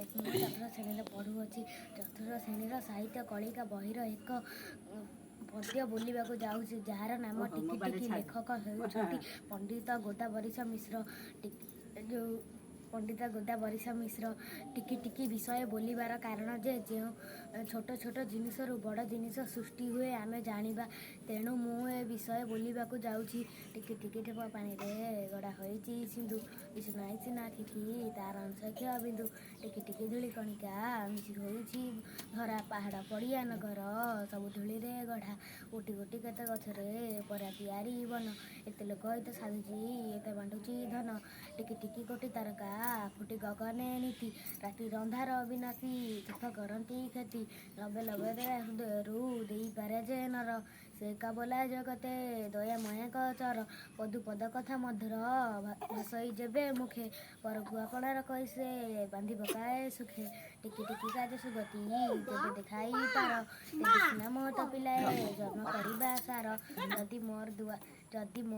ମୁଁ ଚତୁର୍ଥ ଶ୍ରେଣୀରେ ପଢ଼ୁଅଛି। ଚତୁର୍ଥ ଶ୍ରେଣୀର ସାହିତ୍ୟ କଳିକା ବହିର ଏକ ପଦ୍ୟ ବୋଲିବାକୁ ଯାଉଛି, ଯାହାର ନାମ ଓହୋ, ଟିକି ମୋବାଇଲରେ ଟିକି। ଛାଡ଼। ଲେଖକ ହେଉଛନ୍ତି ପଣ୍ଡିତ ଗୋଦାବରୀଶ ମିଶ୍ର। ଯେଉଁ ପଣ୍ଡିତ ଗୋଦାବରୀଶ ମିଶ୍ର। ଟିକି ଟିକି ବିଷୟ ବୋଲିବାର କାରଣ ଯେ ଯେଉଁ ଛୋଟ ଛୋଟ ଜିନିଷରୁ ବଡ଼ ଜିନିଷ ସୃଷ୍ଟି ହୁଏ, ଆମେ ଜାଣିବା। ତେଣୁ ମୁଁ ଏ ବିଷୟ ବୋଲିବାକୁ ଯାଉଛି। ଟିକି ଟିକି ଠୋପା ପାଣିରେ ଗଢ଼ା ହୋଇଛି ସିନ୍ଧୁ, ଦିଶୁ ନାହିଁ ସିନା ଆଖିକି ତାର ଅଂଶ କ୍ଷୟ ବିନ୍ଦୁ। ଟିକି ଟିକି ଧୂଳି କଣିକା ମିଶି ହେଉଛି ଧରା, ପାହାଡ଼ ପଡ଼ିଆ ନଗର ସବୁ ଧୂଳିରେ ଗଢ଼ା। ଗୋଟି ଗୋଟି କେତେ ଗଛରେ ପରା ତିଆରି ବନ, ଏତେ ଲୋକ ହିତ ସାଧୁଛି, ଏତେ ବାଣ୍ଟୁଛି ଧନ। ଟିକି ଟିକି କୋଟି ତାରକା ଫୁଟି ଗଗନେ ନୀତି, ରାତିର ଅନ୍ଧାର ବିନାଶୀ ଦୁଃଖ କରନ୍ତି କ୍ଷତି। ଲବେ ଲବେ ଦୟା ହୃଦୟରୁ ଦେଇପାରେ ଯେ ନର, ସେ ଏକା ବୋଲାଏ ଜଗତେ ଦୟାମୟଙ୍କ ଚର। ପଦୁ ପଦ କଥା ମଧୁର ଭାସଇ ଯେବେ ମୁଖେ, ପରକୁ ଆପଣାର କହି ସେ ବାନ୍ଧି ପକାଏ ସୁଖେ। ଟିକି ଟିକି କାର୍ଯ୍ୟ ସୁଗତି ଯେବେ ଦେଖାଇ ପାର, ତେବେ ସିନା ମହତ ପିଲାଏ ଜନ୍ମ କରିବା ସାର। ଯଦି ମୋର ଦୁଆ ଯଦି ମୋ